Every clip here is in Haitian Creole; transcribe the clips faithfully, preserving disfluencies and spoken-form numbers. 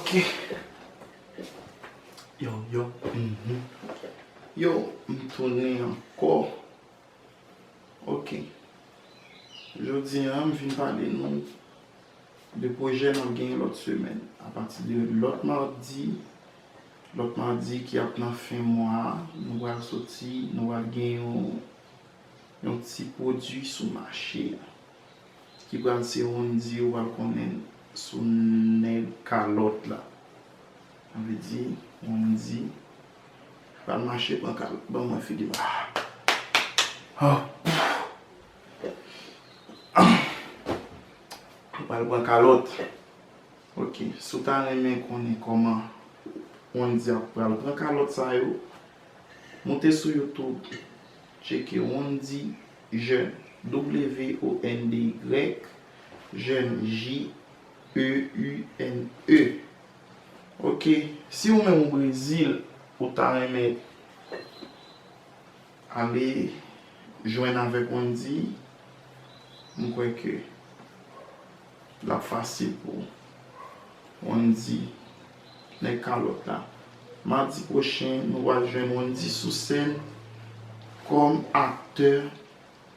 Ok. Yo, yo, mhm. Yo, m tounen ankò. Ok. Jodi a, m vin pale nou de pwojè n ap genyen lòt semèn. Apati de lòt madi, lòt madi ki ap nan fen mwa a, nou pral soti, nou pral gen yon, yon ti pwodui sou mache a. Ki pral se Wendy ou pral konnen sou nèg kalòt la. Sa vle di, Wendy pral mache pran kalòt. Ban mwen figi m. Ah. Oh. Ou pral pran kalòt. Ok, si w ta renmen konnen kòman Wendy ap pral pran kalòt sa yo, moute sou YouTube, tcheke Wendy Jeune, W O N D Y, Jeune, J E U N E. Ok, si ou menm ou Brezil, ou ta renmen ale jwenn avèk Wendy, m kwè ke l ap fasil pou Wendy, nèg kalòt la. Madi pwochen, nou pral jwenn Wendy sou sèn kòm aktè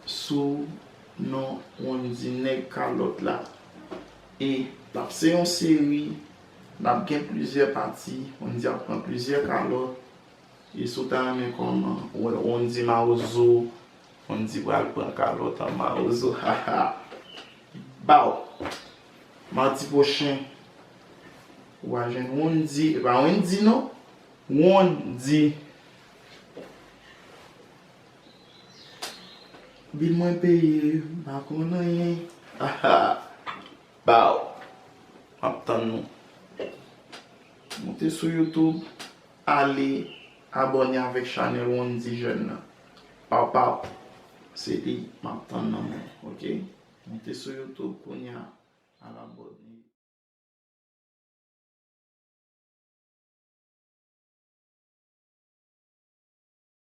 sou non Wendy, nèg kalòt la. E l ap se yon seri, l ap gen plizyè pati, Wendy ap pran plizyè kalòt. E si w ta renmen kòman Wendy Mawozo, Wendy pral pran kalòt an Mawozo, haha. Baw! Madi pwochen, ou a jwenn Wendy, e pa Wendy non, Wendy. Bil mwen peye, m pa konn anyen, haha. Baw! M ap tann nou. Moute sou YouTube, ale abòne avèk chanèl Wendy Jeune nan. Paw, paw. Se li, m ap tann nan men, ok? Moute sou YouTube kounye a.